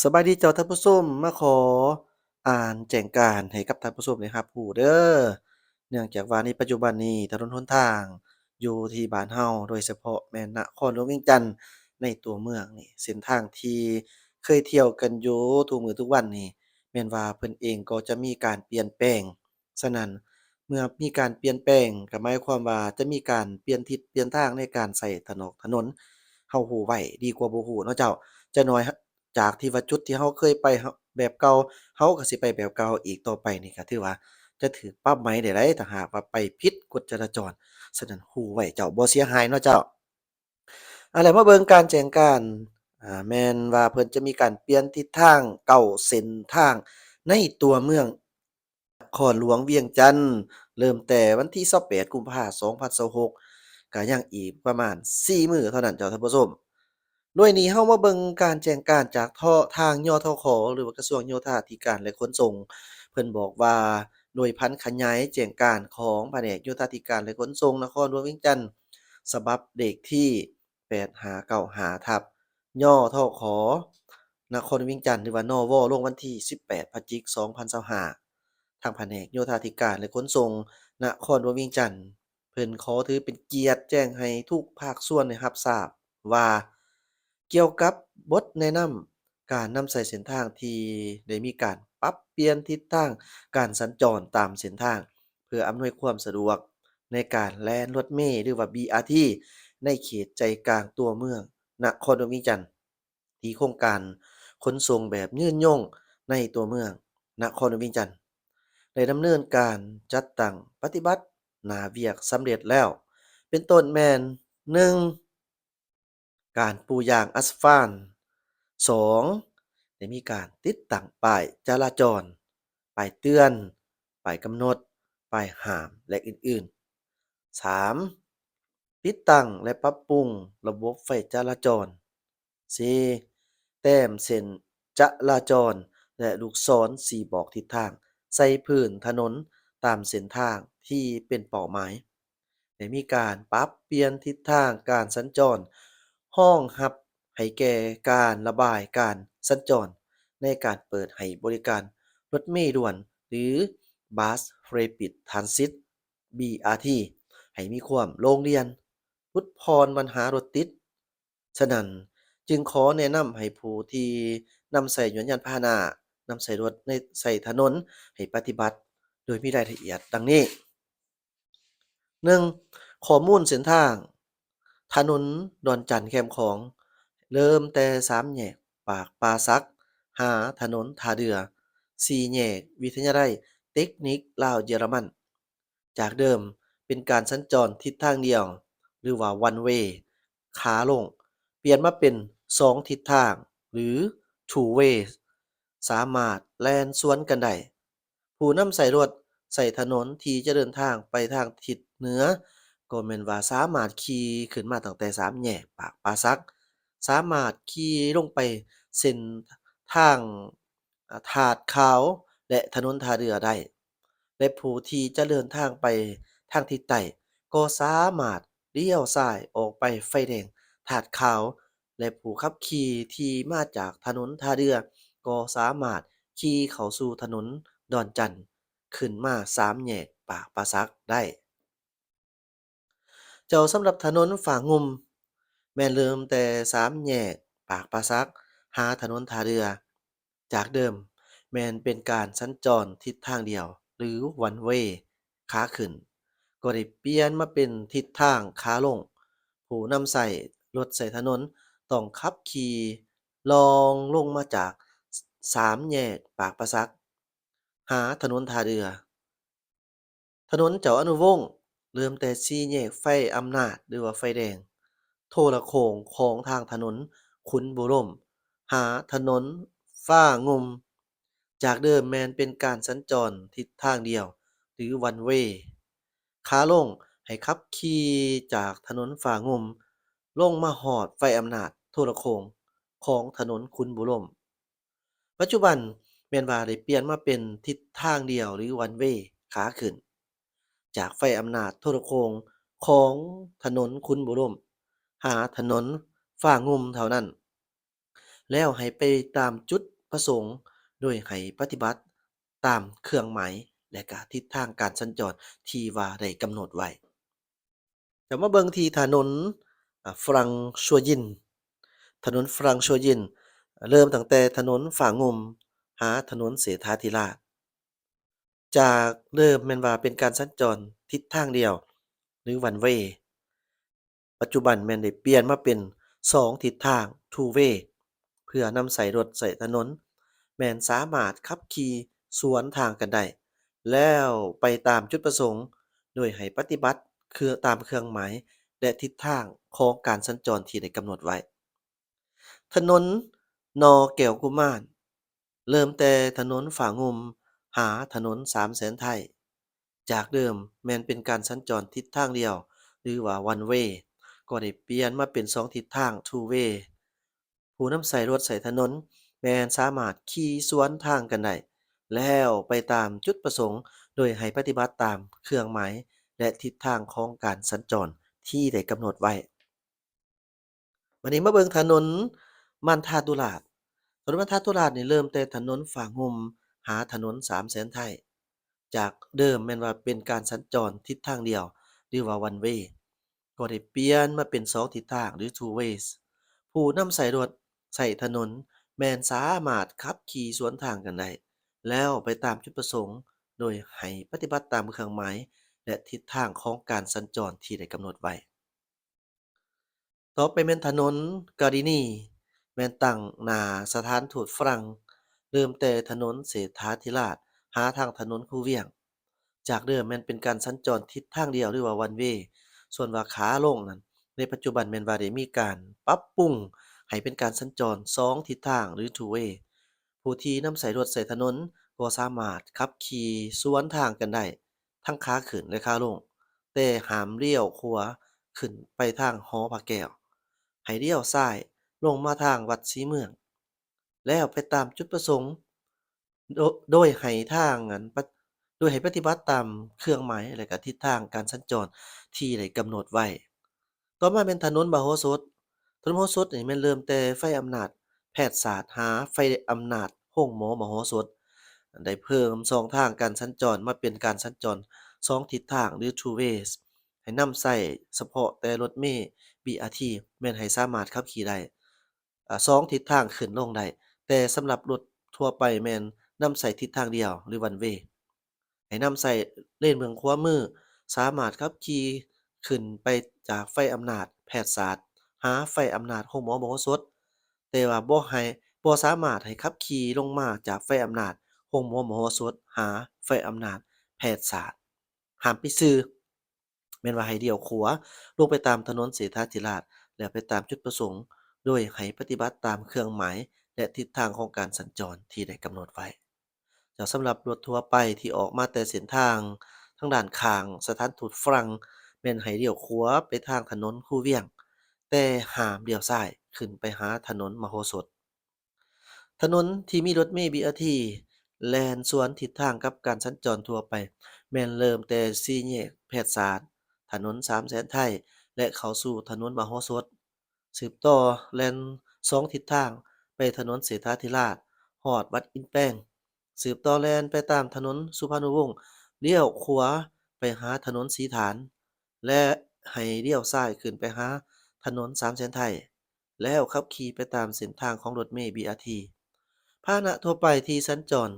ສະບາຍດີເຈົ້າທ່ານຜູ້ຊົມ, ມາຂໍອ່ານແຈ້ງການໃຫ້ກັບທ່ານຜູ້ຊົມໄດ້ຮັບຮູ້ເດີ້. ເນື່ອງຈາກວ່າໃນປັດຈຸບັນນີ້ ຖະໜົນຫົນທາງຢູ່ທີ່ບ້ານເຮົາ ໂດຍສະເພາະແມ່ນນະຄອນຫຼວງວຽງຈັນ ໃນຕົວເມືອງນີ້ ເສັ້ນທາງທີ່ເຄີຍທ່ຽວກັນຢູ່ທຸກມື້ທຸກວັນນີ້ ແມ່ນວ່າເພິ່ນເອງກໍຈະມີການປ່ຽນແປງ. ສະນັ້ນ ເມື່ອມີການປ່ຽນແປງ ກໍໝາຍຄວາມວ່າຈະມີການປ່ຽນທິດປ່ຽນທາງໃນການໃຊ້ຖະໜອກຖະໜົນ. ເຮົາຮູ້ໄວ້ດີກວ່າບໍ່ຮູ້ເນາະເຈົ້າ. ຈາກໜ້ອຍ ຈາກທີ່ວ່າຈຸດທີ່ເຮົາເຄີຍໄປ ເຮົາ ແບບເກົ່າ ເຮົາກໍຊິໄປແບບເກົ່າອີກຕໍ່ໄປນີ້ ກໍຖືວ່າຈະຖືກປັບໃໝໄດ້ໃດ໋ ຖ້າຫາກວ່າໄປຜິດກົດຈະລາຈອນ. ສະນັ້ນຮູ້ໄວ້ເຈົ້າ ບໍ່ເສຍຫາຍເນາະເຈົ້າ. ເອົາລະ ມາເບິ່ງການແຈ້ງການ ອາ ແມ່ນວ່າເພິ່ນຈະມີການປ່ຽນທິດທາງເກົ້າເສັ້ນທາງໃນຕົວເມືອງ ນະຄອນຫຼວງວຽງຈັນ ເລີ່ມແຕ່ວັນທີຊາວແປດ ກຸມພາ ສອງພັນຊາວຫົກ ກະຍັງອີກປະມານສີ່ມື້ເທົ່ານັ້ນເຈົ້າທ່ານຜູ້ຊົມ. ດ້ວຍນີ້ເຮົາມາເບິ່ງການແຈ້ງການຈາກເທາະທາງ ຍທຂ ຫຼືວ່າກະຊວງໂຍທາທິການ ແລະ ຂົນສົ່ງ. ເພິ່ນບອກວ່າ ໂດຍຜັນຂະຫຍາຍແຈ້ງການຂອງພະແນກໂຍທາທິການ ແລະ ຂົນສົ່ງນະຄອນຫຼວງວຽງຈັນ ສະບັບເລກທີ ແປດຫ້າເກົ້າຫ້າ ທັບ ຍທຂ ນະຄອນວຽງຈັນ ຫຼືວ່າ ນວ ລົງວັນທີສິບແປດ ພະຈິກ ສອງພັນຊາວຫ້າ ທາງພະແນກໂຍທາທິການ ແລະ ຂົນສົ່ງນະຄອນຫຼວງວຽງຈັນ ເພິ່ນຂໍຖືເປັນກຽດແຈ້ງໃຫ້ທຸກພາກສ່ວນໄດ້ຮັບຊາບວ່າ ກ່ຽວກັບບົດແນະນຳການນຳໃຊ້ເສັ້ນທາງທີ່ໄດ້ມີການປັບປ່ຽນທິດທາງການສັນຈອນຕາມເສັ້ນທາງ ເພື່ອອຳນວຍຄວາມສະດວກໃນການແລ່ນລົດເມ ຫຼືວ່າ ບີອາທີ ໃນເຂດໃຈກາງຕົວເມືອງນະຄອນຫຼວງວຽງຈັນ ທີ່ໂຄງການຂົນສົ່ງແບບຍືນຍົງໃນຕົວເມືອງນະຄອນຫຼວງວຽງຈັນ ໄດ້ດຳເນີນການຈັດຕັ້ງປະຕິບັດໜ້າວຽກສຳເລັດແລ້ວ ເປັນຕົ້ນແມ່ນ ໜຶ່ງ ການປູຢາງອາສະຟານ, ສອງ ໄດ້ມີການຕິດຕັ້ງປ້າຍຈະລາຈອນ, ປ້າຍເຕືອນ, ປ້າຍກຳນົດ, ປ້າຍຫ້າມ ແລະ ອື່ນໆ. ສາມ ຕິດຕັ້ງ ແລະ ປັບປຸງລະບົບໄຟຈະລາຈອນ. ສີ່ ແຕ້ມເສັ້ນຈະລາຈອນ ແລະ ລູກສອນຊີ້ບອກທິດທາງໃສ່ພື້ນຖະໜົນຕາມເສັ້ນທາງທີ່ເປັນເປົ້າໝາຍ. ໄດ້ມີການປັບປ່ຽນທິດທາງການສັນຈອນ ຮອງຮັບໃຫ້ແກ່ການລະບາຍການສັນຈອນ ໃນການເປີດໃຫ້ບໍລິການລົດເມດ່ວນ ຫຼື Bus Rapid Transit ບີອາທີ ໃຫ້ມີຄວາມໂລ່ງລ່ຽນ, ຫຼຸດຜ່ອນບັນຫາລົດຕິດ. ສະນັ້ນ, ຈຶ່ງຂໍແນະນຳໃຫ້ຜູ້ທີ່ນຳໃຊ້ຍານພາຫະນະ, ນຳໃຊ້ລົດໃນ, ໃຊ້ຖະໜົນ ໃຫ້ປະຕິບັດໂດຍມີລາຍລະອຽດດັ່ງນີ້. ໜຶ່ງ ຂໍ້ມູນເສັ້ນທາງ ຖະໜົນດອນຈັນແຄມຂອງ ເລີ່ມແຕ່ສາມແຍກປາກປ່າສັກ ຫາຖະໜົນທ່າເດື່ອ, ສີ່ແຍກວິທະຍາໄລເຕັກນິກລາວເຢຍລະມັນ. ຈາກເດີມເປັນການສັນຈອນທິດທາງດຽວ ຫຼືວ່າ One Way ຂາລົງ, ປ່ຽນມາເປັນສອງທິດທາງ ຫຼື Two Way, ສາມາດແລ່ນສວນກັນໄດ້. ຜູ້ນຳໃຊ້ລົດໃຊ້ຖະໜົນທີ່ຈະເດີນທາງໄປທາງທິດເໜືອ ກໍແມ່ນວ່າສາມາດຂີ່ຂຶ້ນມາຕັ້ງແຕ່ສາມແຍກປາກປ່າສັກ, ສາມາດຂີ່ລົງໄປເສັ້ນທາງ ອາ ທາດຂາວ ແລະ ຖະໜົນທ່າເດື່ອໄດ້ ແລະ ຜູ້ທີ່ຈະເດີນທາງໄປທາງທິດໃຕ້ ກໍສາມາດລ້ຽວຊ້າຍອອກໄປໄຟແດງທາດຂາວ ແລະ ຜູ້ຂັບຂີ່ທີ່ມາຈາກຖະໜົນທ່າເດື່ອ ກໍສາມາດຂີ່ເຂົ້າສູ່ຖະໜົນດອນຈັນ ຂຶ້ນມາສາມແຍກປາກປ່າສັກໄດ້. ເຈົ້າ, ສຳລັບຖະໜົນຟ້າງຸ່ມ ແມ່ນເລີ່ມແຕ່ສາມແຍກປາກປ່າສັກ ຫາຖະໜົນທ່າເດື່ອ. ຈາກເດີມແມ່ນເປັນການສັນຈອນທິດທາງດຽວ ຫຼື One Way ຂາຂຶ້ນ, ກໍໄດ້ປ່ຽນມາເປັນທິດທາງຂາລົງ. ຜູ້ນຳໃຊ້ລົດໃຊ້ຖະໜົນຕ້ອງຂັບຂີ່ລ່ອງລົງມາຈາກສາມແຍກປາກປ່າສັກ ຫາຖະໜົນທ່າເດື່ອ. ຖະໜົນເຈົ້າອະນຸວົງ ເລີ່ມແຕ່ສີ່ແຍກໄຟອຳນາດ ຫຼືວ່າໄຟແດງໂທລະໂຄ່ງຂອງທາງຖະໜົນຂຸນບູລົມ ຫາຖະໜົນຟ້າງຸ່ມ. ຈາກເດີມແມ່ນເປັນການສັນຈອນທິດທາງດຽວ ຫຼື One Way ຂາລົງໃຫ້ຂັບຂີ່ຈາກຖະໜົນຟ້າງຸ່ມ ລົງມາຮອດໄຟອຳນາດໂທລະໂຄ່ງຂອງຖະໜົນຂຸນບູລົມ. ປັດຈຸບັນແມ່ນວ່າໄດ້ປ່ຽນມາເປັນທິດທາງດຽວ ຫຼື One Way ຂາຂຶ້ນ ຈາກໄຟອຳນາດໂທລະໂຄ່ງຂອງຖະໜົນຂຸນບູລົມ ຫາຖະໜົນຟ້າງຸ່ມເທົ່ານັ້ນ, ແລ້ວໃຫ້ໄປຕາມຈຸດ ປະສົງ ໂດຍໃຫ້ປະຕິບັດຕາມເຄື່ອງໝາຍ ແລະ ກະທິດທາງການສັນຈອນທີ່ວ່າໄດ້ກຳນົດໄວ້. ຈະມາເບິ່ງທີ່ຖະໜົນ ອາ ຝຣັ່ງຊົ່ວຢິນ. ຖະໜົນຝຣັ່ງຊົ່ວຢິນ ເລີ່ມຕັ້ງແຕ່ຖະໜົນຝາງຸ່ມ ຫາຖະໜົນເສດຖາທິລາດ. ຈາກເດີມແມ່ນວ່າເປັນການສັນຈອນທິດທາງດຽວ ຫຼື one way, ປັດຈຸບັນແມ່ນໄດ້ປ່ຽນມາເປັນສອງທິດທາງ two way ເພື່ອນຳໃຊ້ລົດໃຊ້ຖະໜົນ ແມ່ນສາມາດຂັບຂີ່ສວນທາງກັນໄດ້ ແລ້ວໄປຕາມຈຸດປະສົງ ໂດຍໃຫ້ປະຕິບັດເຄື່ອງ ຕາມເຄື່ອງໝາຍ ແລະ ທິດທາງຂອງການສັນຈອນທີ່ໄດ້ກຳນົດໄວ້. ຖະໜົນໜໍ່ແກ້ວກຸມານ ເລີ່ມແຕ່ຖະໜົນຝາງຸ່ມ ຫາຖະໜົນສາມແສນໄທ. ຈາກເດີມແມ່ນເປັນການສັນຈອນທິດທາງດຽວ ຫຼືວ່າ one way ກໍໄດ້ປ່ຽນມາເປັນສອງທິດທາງ two way. ຜູ້ນຳໃຊ້ລົດໃຊ້ຖະໜົນແມ່ນສາມາດຂີ່ສວນທາງກັນໄດ້ ແລ້ວໄປຕາມຈຸດປະສົງ ໂດຍໃຫ້ປະຕິບັດຕາມເຄື່ອງໝາຍ ແລະ ທິດທາງຂອງການສັນຈອນທີ່ໄດ້ກຳນົດໄວ້. ບັດນີ້ມາເບິ່ງຖະໜົນມັນທາຕຸລາດ. ຖະໜົນມັນທາຕຸລາດນີ້ເລີ່ມແຕ່ຖະໜົນຝາງຸ່ມ ຫາຖະໜົນສາມແສນໄທ. ຈາກເດີມແມ່ນວ່າເປັນການສັນຈອນທິດທາງດຽວ ຫຼືວ່າ one way ກໍໄດ້ປ່ຽນມາເປັນສອງທິດທາງ ຫຼື two ways. ຜູ້ນຳໃຊ້ລົດໃຊ້ຖະໜົນແມ່ນສາມາດຂັບຂີ່ສວນທາງກັນໄດ້ ແລ້ວໄປຕາມຈຸດປະສົງ ໂດຍໃຫ້ປະຕິບັດຕາມເຄື່ອງໝາຍ ແລະ ທິດທາງຂອງການສັນຈອນທີ່ໄດ້ກຳນົດໄວ້. ຕໍ່ໄປແມ່ນຖະໜົນກາດີນີ ແມ່ນຕັ້ງໜ້າສະຖານທູດຝຣັ່ງ ເລີ່ມແຕ່ຖະໜົນເສດຖາທິລາດ ຫາທາງຖະໜົນຄູວຽງ. ຈາກເດີມແມ່ນເປັນການສັນຈອນທິດທາງດຽວ ຫຼືວ່າ one way. ສ່ວນວ່າຂາລົງນັ້ນ ໃນປັດຈຸບັນແມ່ນວ່າໄດ້ມີການປັບປຸງໃຫ້ເປັນການສັນຈອນສອງທິດທາງ ຫຼື two way. ຜູ້ທີ່ນຳໃຊ້ລົດໃຊ້ຖະໜົນກໍສາມາດຂັບຂີ່ສວນທາງກັນໄດ້ ທັງຂາຂຶ້ນ ແລະ ຂາລົງ, ແຕ່ຫ້າມລ້ຽວຂວາຂຶ້ນໄປທາງຫໍພະແກ້ວ, ໃຫ້ລ້ຽວຊ້າຍລົງມາທາງວັດສີເມືອງ ແລ້ວໄປຕາມຈຸດປະສົງ ໂດ ໂດຍໃຫ້ທາງ ອັນ ປະ ໂດຍໃຫ້ປະຕິບັດຕາມເຄື່ອງໝາຍ ແລະ ກະທິດທາງການສັນຈອນທີ່ໄດ້ກຳນົດໄວ້. ຕໍ່ມາແມ່ນຖະໜົນມະໂຫສົດ. ຖະໜົນມະໂຫສົດນີ້ແມ່ນເລີ່ມແຕ່ໄຟອຳນາດແພດສາດ ຫາໄຟອຳນາດໂຮງໝໍມະໂຫສົດ, ໄດ້ເພີ່ມຊ່ອງທາງການສັນຈອນມາເປັນການສັນຈອນສອງທິດທາງ ຫຼື two ways ໃຫ້ນຳໃຊ້ສະເພາະແຕ່ລົດເມ ບີອາທີ ແມ່ນໃຫ້ສາມາດຂັບຂີ່ໄດ້ ອາ ສອງທິດທາງຂຶ້ນລົງໄດ້, ແຕ່ສຳລັບລົດທົ່ວໄປແມ່ນນຳໃຊ້ທິດທາງດຽວ ຫຼື one way. ໃຫ້ນຳໃຊ້ເລນເບື້ອງຂວາມື ສາມາດຂັບຂີ່ຂຶ້ນໄປຈາກໄຟອຳນາດແພດສາດ ຫາໄຟອຳນາດໂຮງໝໍມະໂຫສົດ, ແຕ່ວ່າບໍ່ໃຫ້ ບໍ່ສາມາດໃຫ້ຂັບຂີ່ລົງມາຈາກໄຟອຳນາດໂຮງໝໍມະໂຫສົດ ຫາໄຟອຳນາດແພດສາດ. ຫ້າມໄປຊື່. ແມ່ນວ່າໃຫ້ລ້ຽວຂວາລົງໄປຕາມຖະໜົນເສດຖາທິລາດ ແລະ ໄປຕາມຈຸດປະສົງ, ໂດຍໃຫ້ປະຕິບັດຕາມເຄື່ອງໝາຍ ແລະ ທິດທາງຂອງການສັນຈອນທີ່ໄດ້ກຳນົດໄວ້. ເຈົ້າ, ສຳລັບລົດທົ່ວໄປທີ່ອອກມາແຕ່ເສັ້ນທາງທາງດ້ານຂ້າງສະຖານທູດຝຣັ່ງ ແມ່ນໃຫ້ລ້ຽວຂວາໄປທາງຖະໜົນຄູວຽງ, ແຕ່ຫ້າມລ້ຽວຊ້າຍຂຶ້ນໄປຫາຖະໜົນມະໂຫສົດ. ຖະໜົນທີ່ມີລົດເມ ບີອາທີ ແລ່ນສວນທິດທາງກັບການສັນຈອນທົ່ວໄປ ແມ່ນເລີ່ມແຕ່ສີ່ແຍກແພດສາດ, ຖະໜົນສາມແສນໄທ ແລະ ເຂົ້າສູ່ຖະໜົນມະໂຫສົດ. ສືບຕໍ່ແລ່ນສອງທິດທາງໄປຖະໜົນເສດຖາທິລາດ ຮອດວັດອິນແປງ. ສືບຕໍ່ແລ່ນໄປຕາມຖະໜົນສຸພານຸວົງ, ລ້ຽວຂວາໄປຫາຖະໜົນສີຖານ ແລະ ໃຫ້ລ້ຽວຊ້າຍຂຶ້ນໄປຫາຖະໜົນສາມແສນໄທ. ແລ້ວຂັບຂີ່ໄປຕາມເສັ້ນທາງຂອງລົດເມ ບີອາທີ. ພາຫະນະທົ່ວໄປທີ່ສັນຈອນ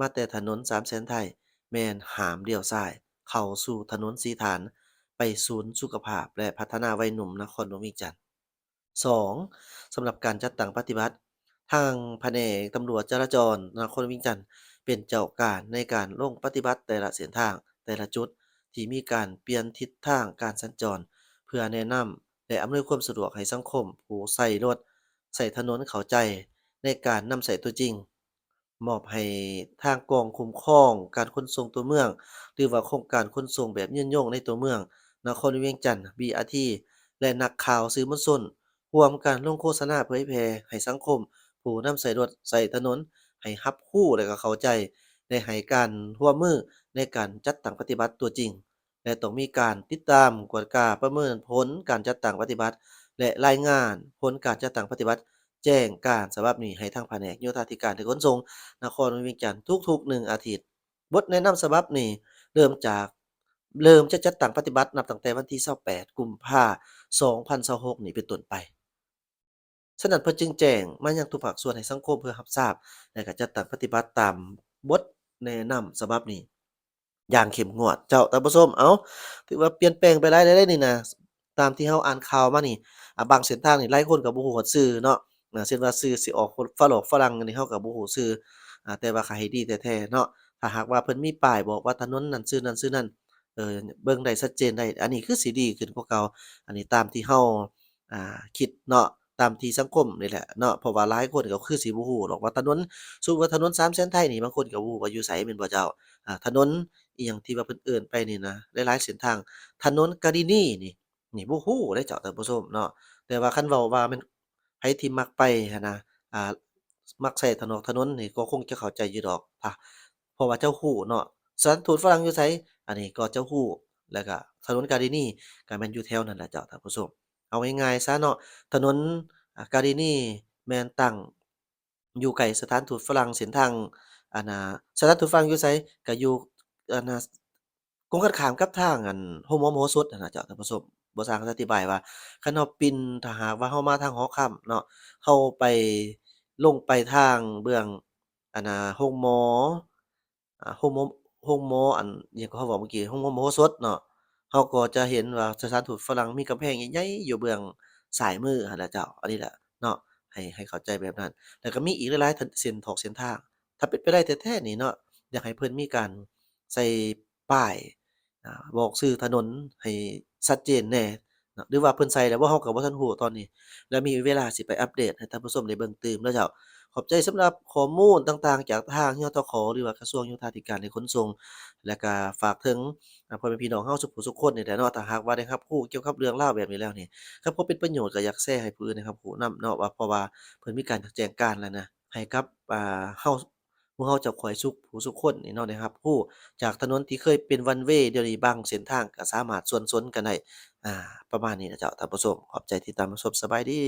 ມາແຕ່ຖະໜົນສາມແສນໄທ ແມ່ນຫ້າມລ້ຽວຊ້າຍເຂົ້າສູ່ຖະໜົນສີຖານ ໄປສູນສຸຂະພາບ ແລະ ພັດທະນາໄວໜຸ່ມນະຄອນຫຼວງວຽງຈັນ. ສອງ, ສຳລັບການຈັດຕັ້ງປະຕິບັດ, ທາງພະແນກຕຳຫຼວດຈະລາຈອນນະຄອນຫຼວງວຽງຈັນ ເປັນເຈົ້າການໃນການລົງປະຕິບັດແຕ່ລະເສັ້ນທາງ, ແຕ່ລະຈຸດທີ່ມີການປ່ຽນທິດທາງການສັນຈອນ ເພື່ອແນະນຳ ແລະ ອຳນວຍຄວາມສະດວກໃຫ້ສັງຄົມຜູ້ໃຊ້ລົດໃຊ້ຖະໜົນເຂົ້າໃຈໃນການນຳໃຊ້ຕົວຈິງ. ມອບໃຫ້ທາງກອງຄຸ້ມຄອງການຂົນສົ່ງຕົວເມືອງ ຫຼືວ່າໂຄງການຂົນສົ່ງແບບຍືນຍົງໃນຕົວເມືອງນະຄອນຫຼວງວຽງຈັນ ບີອາທີ ແລະ ນັກຂ່າວສື່ມວນຊົນ ຮ່ວມກັນລົງໂຄສະນາເຜີຍແຜ່ໃຫ້ສັງຄົມຜູ້ນຳໃຊ້ລົດໃຊ້ຖະໜົນໃຫ້ຮັບຮູ້ ແລະ ກໍເຂົ້າໃຈ ແລະ ໃຫ້ການຮ່ວມມືໃນການຈັດຕັ້ງປະຕິບັດຕົວຈິງ ແລະ ຕ້ອງມີການຕິດຕາມ, ກວດກາ, ປະເມີນຜົນການຈັດຕັ້ງປະຕິບັດ ແລະ ລາຍງານຜົນການຈັດຕັ້ງປະຕິບັດ ແຈ້ງການສະບັບນີ້ໃຫ້ທາງພະແນກໂຍທາທິການ ແລະ ຂົນສົ່ງນະຄອນຫຼວງວຽງຈັນທຸກໆໜຶ່ງອາທິດ. ບົດແນະນຳສະບັບນີ້ເລີ່ມຈາກ ເລີ່ມຈະຈັດຕັ້ງປະຕິບັດນັບຕັ້ງແຕ່ວັນທີຊາວແປດ ກຸມພາ ສອງພັນຊາວຫົກນີ້ເປັນຕົ້ນໄປ. ສະນັ້ນເພິ່ນຈຶ່ງແຈ້ງມາຍັງທຸກພາກສ່ວນໃຫ້ສັງຄົມເພື່ອຮັບຊາບ ແລະ ກະຈັດຕັ້ງປະຕິບັດຕາມບົດແນະນຳສະບັບນີ້ຢ່າງເຂັ້ມງວດ. ເຈົ້າ ທ່ານຜູ້ຊົມ ເອົ້າ ຖືວ່າປ່ຽນແປງໄປຫຼາຍແລ້ວເດ້ນີ້ນະ ຕາມທີ່ເຮົາອ່ານຂ່າວມານີ້ ອາ ບາງເສັ້ນທາງນີ້ຫຼາຍຄົນກໍບໍ່ຮູ້ຮອດຊື່ເນາະ ອາ ເຊັ່ນວ່າຊື່ຊິອອກຝຣັ່ງຝຣັ່ງນີ້ ເຮົາກໍບໍ່ຮູ້ຊື່ ອາ ແຕ່ວ່າກໍໃຫ້ດີແທ້ໆເນາະ ຖ້າຫາກວ່າເພິ່ນມີປ້າຍບອກວ່າຖະໜົນນັ້ນຊື່ນັ້ນຊື່ນັ້ນ ເອີ ເບິ່ງໄດ້ຊັດເຈນໄດ້ ອັນນີ້ຄືຊິດີຂຶ້ນກວ່າເກົ່າ. ອັນນີ້ຕາມທີ່ເຮົາ ອ່າ ຄິດເນາະ ຕາມທີ່ສັງຄົມນີ້ແຫຼະເນາະ ເພາະວ່າຫຼາຍຄົນກໍຄືຊິບໍ່ຮູ້ດອກວ່າຖະໜົນ ສົມມຸດວ່າຖະໜົນສາມແສນໄທນີ້ ບາງຄົນກໍບໍ່ຮູ້ວ່າຢູ່ໃສແມ່ນບໍ່ເຈົ້າ? ອາ ຖະໜົນອີ່ຫຍັງທີ່ວ່າເພິ່ນເອີ້ນໄປນີ້ນະ ຫຼາຍໆເສັ້ນທາງ ຖະໜົນກາດິນີນີ້ ນີ້ບໍ່ຮູ້ເດ້ເຈົ້າ ທ່ານຜູ້ຊົມເນາະ ແຕ່ວ່າຄັນເວົ້າວ່າແມ່ນ ໃຜທີ່ມັກໄປຫັ້ນນະ ອ່າ ມັກໃຊ້ຖະໜອກຖະໜົນນີ້ກໍຄົງຈະເຂົ້າໃຈຢູ່ດອກ ອາ ເພາະວ່າເຈົ້າຮູ້ເນາະ ສະຖານທູດຝຣັ່ງຢູ່ໃສ ອັນນີ້ກໍເຈົ້າຮູ້ ແລ້ວກະຖະໜົນກາດິນີກໍແມ່ນຢູ່ແຖວນັ້ນລະເຈົ້າ ທ່ານຜູ້ຊົມ. ເອົາງ່າຍໆຊະເນາະ ຖະໜົນ ອາ ກາດິນີແມ່ນຕັ້ງຢູ່ໃກ້ສະຖານທູດຝຣັ່ງ ເສັ້ນທາງ ອັນນ່າ ສະຖານທູດຝຣັ່ງຢູ່ໃສ ກໍຢູ່ ອັນນ່າ ກົງກັນຂ້າມກັບທາງ ອັນ ໂຮງໝໍມະໂຫສົດຫັ້ນນະເຈົ້າ ທ່ານຜູ້ຊົມ ບໍ່ຊ່າງຈະອະທິບາຍວ່າ ຄັນເຮົາປິ່ນ ຖ້າຫາກວ່າເຮົາມາທາງຫໍຄຳເນາະ ເຮົາໄປ ລົງໄປທາງເບື້ອງ ອັນນ່າ ໂຮງໝໍ ອາ ໂຮງໝໍ ໂຮງໝໍ ອັນ ອີ່ຫຍັງກໍເຮົາເວົ້າເມື່ອກີ້ ໂຮງໝໍມະໂຫສົດເນາະ ເຮົາກໍຈະເຫັນວ່າສະຖານທູດຝຣັ່ງມີກຳແພງໃຫຍ່ໆຢູ່ເບື້ອງຊ້າຍມືຫັ້ນລະເຈົ້າ ອັນນີ້ລະເນາະ ໃຫ້ ໃຫ້ເຂົ້າໃຈແບບນັ້ນ ແລ້ວກໍມີອີກຫຼາຍໆເສັ້ນຖອກເສັ້ນທາງ ຖ້າເປັນໄປໄດ້ແທ້ໆນີ້ເນາະ ຢາກໃຫ້ເພິ່ນມີການໃສ່ປ້າຍ ອາ ບອກຊື່ຖະໜົນໃຫ້ຊັດເຈນແດ່ເນາະ ຫຼືວ່າເພິ່ນໃສ່ແລ້ວບໍ່ ເຮົາກໍບໍ່ທັນຮູ້ຕອນນີ້ ແລ້ວມີເວລາຊິໄປອັບເດດໃຫ້ທ່ານຜູ້ຊົມໄດ້ເບິ່ງຕື່ມເນາະເຈົ້າ. ຂອບໃຈສຳລັບຂໍ້ມູນຕ່າງໆຈາກທາງ ຍທຂ ຫຼືວ່າກະຊວງໂຍທາທິການ ແລະ ຂົນສົ່ງ ແລະກະຝາກເຖິງ ອາ ພໍ່ແມ່ພີ່ນ້ອງເຮົາທຸກຜູ້ທຸກຄົນນີ້ແຫຼະເນາະ ຖ້າຫາກວ່າໄດ້ຮັບຮູ້ກ່ຽວກັບເລື່ອງລາວແບບນີ້ແລ້ວນີ້ ຄັນພໍເປັນປະໂຫຍດກໍຢາກແຊໃຫ້ຜູ້ອື່ນໄດ້ຮັບຮູ້ນຳເນາະ ວ່າ ເພາະວ່າເພິ່ນມີການແຈ້ງການແລ້ວນະ ໃຫ້ກັບ ອາ ເຮົາ ໝູ່ເຮົາເຈົ້າຂ້ອຍສຸກຜູ້ສຸກຄົນນີ້ເນາະ ໄດ້ຮັບຮູ້ຈາກຖະໜົນທີ່ເຄີຍເປັນວັນເວ ດຽວນີ້ບາງເສັ້ນທາງກໍສາມາດສວນສົນກັນໄດ້ ອາ ປະມານນີ້ນະເຈົ້າ ທ່ານຜູ້ຊົມ. ຂອບໃຈທີ່ຕາມຮັບຊົມ. ສະບາຍດີ.